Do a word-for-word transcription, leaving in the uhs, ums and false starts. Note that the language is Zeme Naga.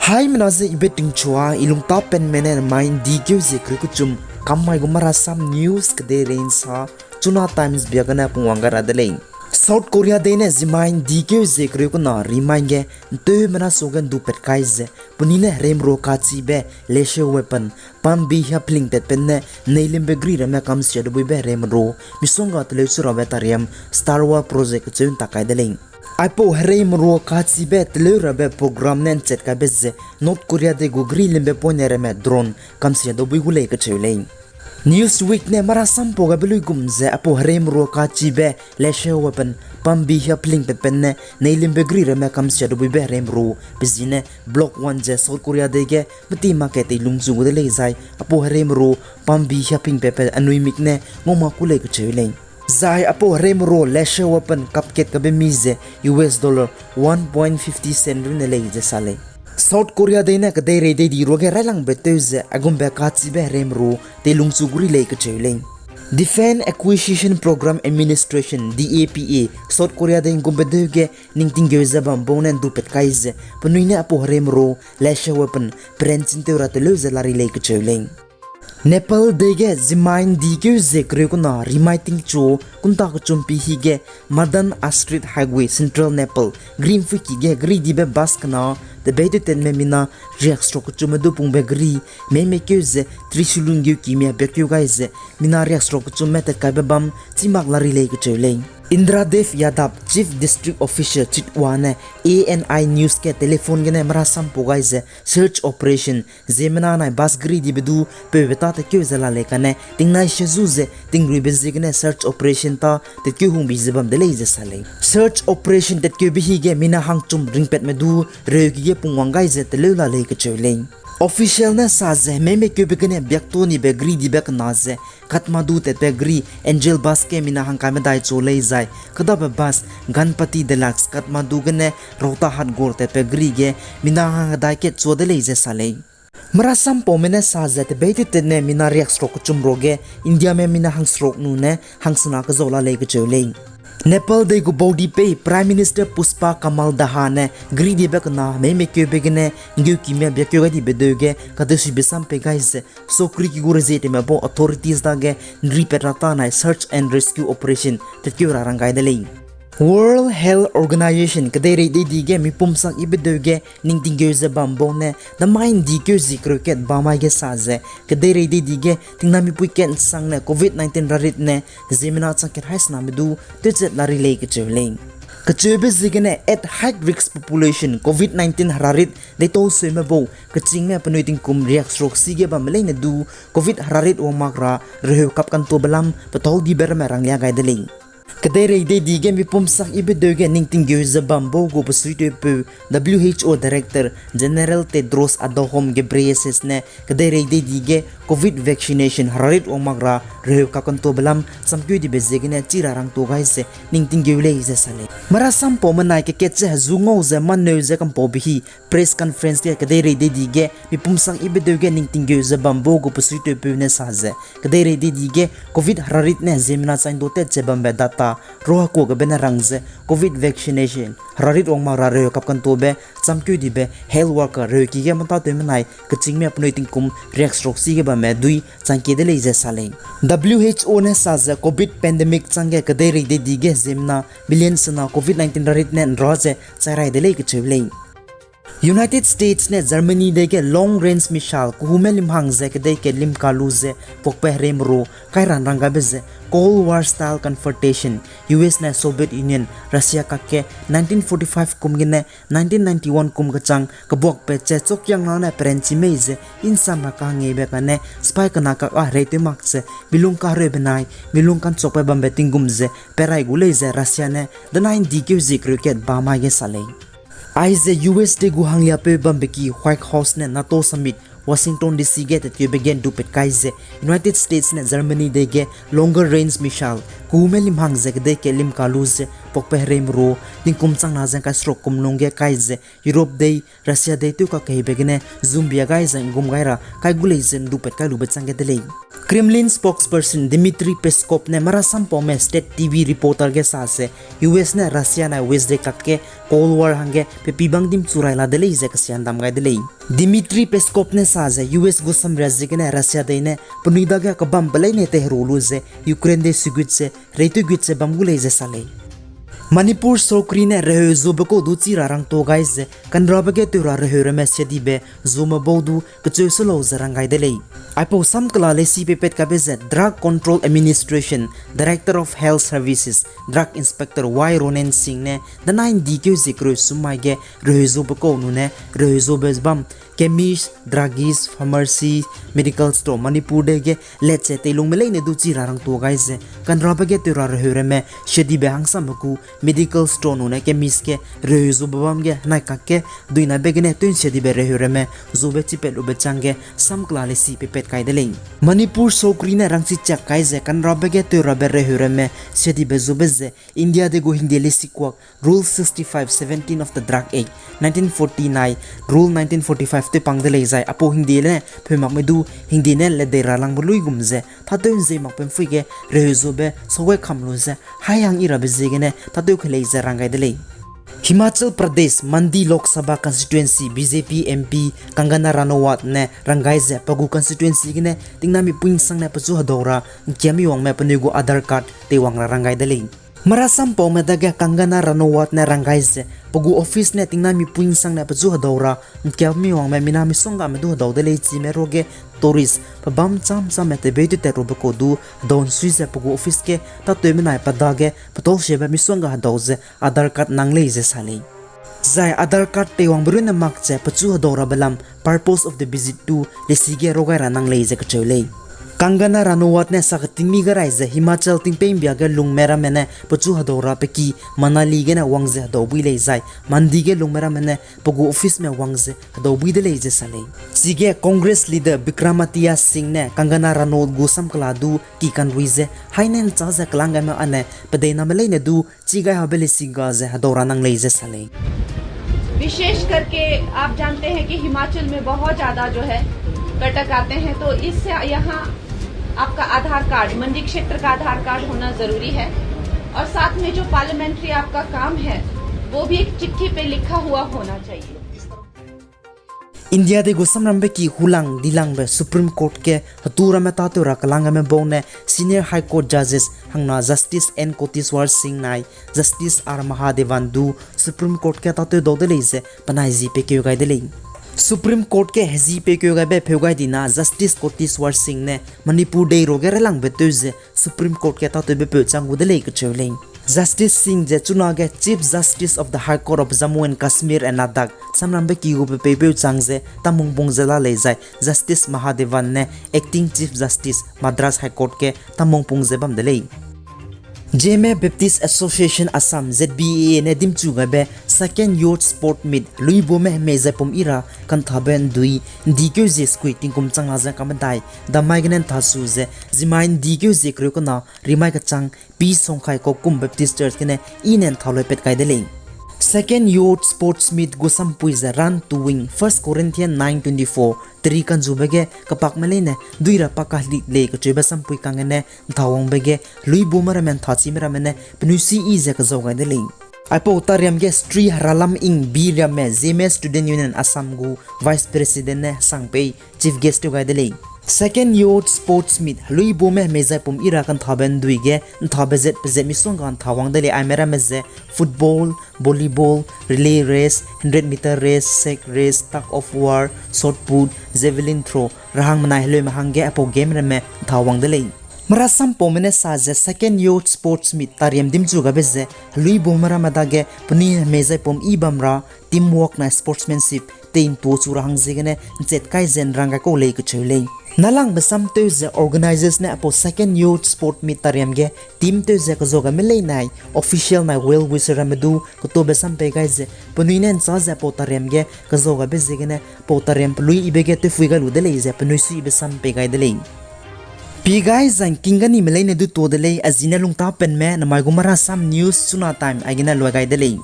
Haimena ze ibe tingchua, i lungtapenme ne mai ndikeu zie kereu kechum, kam mai gu marasam news kedeirei nsa, Chuna Times bia gene pungwang gai ra de lei. South Korea dei ne zimai ndikeu zie kereu kena rimai ge, nteumena suage ndupat kai ze, penui ne hereimerua kachibe, lethal weapon, pambi hiapling tatpen ne, neilimbe gri ramme kamsia de buibe hereimerua, misongga teleu chu rabe tariam, Star War Project kecheu ntak kai de lei. Aipau hereimerua kachibe teleu rabe program ne nchat kaibe ze, North Korea dei gu gri limbe poine ramme drone kamsia de bui gu lei kecheu lei. Newsweek ne marasampau gabe luigum ze aipau hereimerua kachibe lethal weapon, pambi hiapling tatpen ne, neilimbe gri ramme kamsia de buibe hereimerua, pe zi ne Block One ze South Korea dei ge meti mak ke teilung chu gu de lei zai, aipau hereimerua, pambi hiapling tatpen anui mik ne ngau mak ku lei kecheu lei. Zai aipau hereimerua lethal weapon kapkat kabe mi ze U S dollar one point fifty cent runne lei ze sa lei. South Korea dei ne kedeirei dei di ruage railangbe tew ze aigumbe kachibe hereimerua teilung chu gu ri lei kecheu lei. Defense Acquisition Program Administration, D A P A, South Korea dei ngumbe deu ge ningtingkeu ze bam bau ne ndupat kai ze, penui ne aipau hereimerua lethal weapon perenchin tew ra teleu ze lari lei kecheu lei. Nepal dei ge zimai ndikeu zie kereu kena rimai tingchu, kunta kechumpi hi ge Madan Astrit Highway, Central Nepal, gri mpuiki ge gri dibe bus kena, tebei tetenme mina riaksrok kechumme du pungbe gri, meimekeu ze Trishul nggeuki mia biakeu gai ze, mina riaksrok kechumme tatkaibe bam, chimak lari lei kecheu lei. Indra Dev Yadav, Chief District Officer Chitwan ne A N I News ge telephone gene marasampau gai ze search operation, ziemmena nai bus gri dibe du peube ta tatkeu ze la lei kane, tingnai sezu ze tingruibe ziegene search operation ta tatkeu hungbi ze bam de lei ze sa lei. Search operation tatkeube hi ge mina hangchum ringpatme du reuki ge pungwang gai ze teleu la lei kecheu lei. Official ne sa ze, meimekeube gene biakto nibe gri dibe kena ze, Kathmandu tatbe gri Angel Bus ge mina hangkai medai chu lei zai, kedabe bus Ganpati Deluxe Kathmandu gene Rotahadgor tatbe gri ge mina hangdai kat chu de lei ze sa lei. Marasampaume ne sa ze tebei tetetne mina riaksrok kechum ruage Indiame mina hangsrok nune hangsena kezau la lei kecheu lei. Nepal dei gu baudipei Prime Minister Pushpa Kamal Daha ne gri dibe kena meimekeube gene nggeukime biakeu gai dibe deu ge kadesuibe sam pei gai ze, sokri ki gu rezieteme bau authorities dage nripat ra ta nai search and rescue operation tatkeu ra rang gai de lei. World Health Organization kedeirei dei di ge mipum sak ibe deu ge ningtingkeu ze bam bau ne, namai ndikeu zi kereu kat bamai ge sa ze, kedeirei dei di ge tingna mipui kat nsangne covid nineteen herarit ne ziemmena chang kat haî sename du tewchat la ri lei kecheu lei. Kecheube ziegene at high risk population covid nineteen herarit deitau seume bau kechîngme penui tingkum riaksrok si ge bamme leine du covid herarit wang mak ra reheu kap kantobe lam petau dibe ramme ranglia gai de lei. Kedeirei dei di ge mipum sak ibe deu ge ningtingkeu ze bam bau gu besuitewpeu W H O Director General Tedros Adhanom Ghebreyesus ne kedeirei dei di ge covid vaccination herarit wang mak ra reheu kap kantobe lam chamkeu dibe ziegene chi ra rangtu gai ze ningtingkeu lei ze sa lei. Marasampaume nai kekat ze hezu ngau ze manneu ze kampaube hi press conference ge kedeirei dei di ge mipum sak ibe deu ge ningtingkeu ze bam bau gu besuitewpeu ne sa ze, kedeirei dei di ge covid herarit ne ziemmena chang du tat ze bambe data rohakua gebe ne rang ze covid vaccination herarit wang mak ra reheu kap kantobe chamkeu dibe health worker reheuki ge matatewme nai kechîngme penui tingkum riaksrok si ge bamme dui changkie de lei ze sa lei. W H O ne sa ze covid pandemic changge kedeirei dei di ge ziemmena million sena covid nineteen herarit ne nra ze chai rai de lei kecheu lei. United States ne Germany dei ge long range missile kehume limhang ze kedei kat lim ka lu ze puakpe herei meru kai ran rang gaibe ze Cold War style confrontation, U S ne Soviet Union, Russia kakge nineteen forty-five kum gene nineteen ninety-one kum kechang kebuakpat ze chokkiangna ne peranchi mei ze insam ra kahangeibe kane spy kena kak â herei tew mak ze milung kahereube nai milung ka'nchakbe bambe tinggum ze perai gu lei ze Russia ne denai ndikeu zie kereu kat ba mai ge sa lei. Aize U S dei gu hangliapeu bambe ki White House ne NATO summit Washington D C ge tatkeube ge ndupat kai ze United States ne Germany dei ge longer range missile kehume limhang ze kedei kat lim ka lu ze pokpe herei meru, tingkum changna ze ’ngkai seruk kum lungge kai ze Europe dei, Russia dei tew kakeibe gene zumbia gai ze ’nggum gai ra kai gu lei ze ’ndupat kai lube chang ge de lei. Kremlin spokesperson Dmitry Peskov ne marasampaume state T V reporter ge sa ze, U S ne Russia nai West dei kak ge Cold War hangge pe pibang dimchu rai la de lei ze kesian dam gai de lei. Dmitry Peskov ne sa ze, U S gu samria ziegene Russia dei ne penui dage kebambe leine teiheru lu ze Ukraine dei sugut ze reitewgut ze bam gu lei ze sa lei. Manipur sorkari ne reheu zube kau du chi ra rangtuâ gai ze kanrabe ge tew ra reheu ramme siadibe zume bau du kecheu se lau ze rang gai de lei. Aipau sam kela leisi peipat kaibe ze Drug Control Administration, Director of Health Services, Drug Inspector Y Ronen Singh ne danai ’ndi keu zie kereu sum mai ge reheu zube kau nune reheu zube bam chemist, druggist, pharmacy, medical store Manipur dei ge let ze teilungme leine du chi ra rangtuâ gai ze kanrabe ge tew ra reheu ramme siadibe hangsamme gu medical store nune chemist ge reheu zube bam ge henai kak ge duinaibe gene tew ’nsiadibe reheu ramme zube chipat lube chang ge sam kela leisi peipat kai de lei. Manipur sorkari ne rangchi chak kai ze kanrabe ge tew rabe reheu ramme siadibe zube ze India dei gu hingde leisi kuak Rule sixty-five seventeen of the Drug Act nineteen forty nai Rule nineteen forty-five tewpang de lei zai aipau hingde ne pheumakme du hingde ne ledei ra langbe luigum ze tâtew ’nzei makbe ’mpui ge reheu zube saugai kam lu ze haihang i rabe ziegene tâtew kelei ze rang gai de lei. Himachal Pradesh Mandi Lok Sabha Constituency B J P M P Kangana Ranaut ne rang gai ze pe gu constituency gene tingnami pui'nsangne pechu hedau ra ’ngkiami wangme penui gu Aadhaar card teiwang ra rang gai de lei. Marasampaume dage Kangana Ranaut ne rang gai ze pe gu office ne tingnami pui'nsangne pechu hedau ra ’ngkiami wangme mina misonggame du hedau de lei chime ruage tourist pebâm cham chamme tebei tew tat rube kau du hedau ’nsui ze pe gu office ge tâtewme nai pe dage petâusiabe misongga hedau ze Aadhaar card nang lei ze sa lei. Zai Aadhaar card teiwangbe runne mak ze pechu hedau rabe lam purpose of the visit du leisi ge rogai ra nang lei ze kacheu lei. Kangana Ranaut ne sa ketingmi ga rai ze Himachal tingpei ’mbia ge lungme ramme ne pechu hedau ra pe ki Manali gene wang ze hedau bui lei zai Mandi ge lungme ramme ne pe gu officeme wang ze hedau bui de lei ze sa lei. Chige Congress leader Vikramaditya Singh ne Kangana Ranaut gu samkela du ki kanrui ze haine ’nchâ ze kelanggaime âne pedeiname leine du chi gai habe leisi ga ze hedau ra nang lei ze sa lei. विशेष करके आप जानते हैं कि हिमाचल में बहुत ज्यादा जो है पर्यटक आते हैं, तो इससे यहाँ आपका आधार कार्ड, मंडी क्षेत्र का आधार कार्ड होना जरूरी है और साथ में जो पार्लियामेंट्री आपका काम है, वो भी एक चिट्ठी पे लिखा हुआ होना चाहिए। India dei gu samrambe ki hulang dilangbe Supreme Court ge hetu ramme tâtew ra kelanggaime bau ne Senior High Court Judges hangna Justice N Koteswar Singh nai Justice R Mahadevan du Supreme Court ge tâtew dau de lei ze penai zi peikeu gai de lei. Supreme Court ge hezi peikeu gaibe pheu gai dina Justice Koteswar Singh ne Manipur dei ruage railangbe tew ze Supreme Court ge tâtewbe peu chang gu de lei kacheu lei. Justice Singh ze chunage Chief Justice of the High Court of Jammu and Kashmir and Ladakh samrambe ki gube peipeu chang ze tamungpung ze la lei zai Justice Mahadevan ne Acting Chief Justice Madras High Court ge tamungpung ze bam de lei. Zeme Baptist Association Assam, Z B A A ne dimchu gaibe Second Youth Sport Meet, luibume hemei zaipum i ra kanthabe ndui, ndikeu zie skui tingkum changna ze kamedai, damai gene ntha su ze, zimai ndikeu zie kereu kena, rimai kechang, P Songkhai Kokum Baptist Church gene i ne ntha loi pat kai de lei. Second Youth Sports Meet gu sampui ze Run to Win, First Corinthians nine twenty-four, teri kanzube ge kepakme leine dui ra pa kahlik lei kacheube sampui kang gene ntha wangbe ge luibume ramme ntha chime ramme ne penui sui i ze kezau gai de lei. Aipau tariam ge Sri Heralam Ing B Riamme, Zeme Student Union Assam gu Vice President ne sang pei Chief Guest tew gai de lei. Second Youth Sports Meet, heluibume hemei zaipum i ra kanthabe ndui ge nthabe zet pezet misongga ntha wang de lei. Aime ramme ze football, volleyball, relay race, hundred meter race, sack race, tug of war, shot put, javelin throw, rahang menai heleume hangge aipau game ramme ntha wang de lei. Merasampaume ne sa ze Second Youth Sports Meet tariam dimchu gaibe ze heluibume ramme dage penui hemei zaipum i bam ra teamwork nai sportsmanship tei ntuachu ra hang ziegene nchet kai ze nrang gai kau lei kacheu lei. Nalangbe sam tew ze organizers ne aipau Second Youth Sport Meet tariam ge team tew ze kezau gaime lei nai official nai well wisher ramme du ketobe sam pei gai ze penui ne nchâ ze aipau tariam ge kezau gaibe ziegene pau tariam pelui ibe ge tewphui gai lu de lei ze penui suibe sam pei gai de lei. Pi gai zangking ga nime leine du tuâ de lei, a zine lungtapenme namai gu Marasam News Chuna Time aigene luai gai de lei.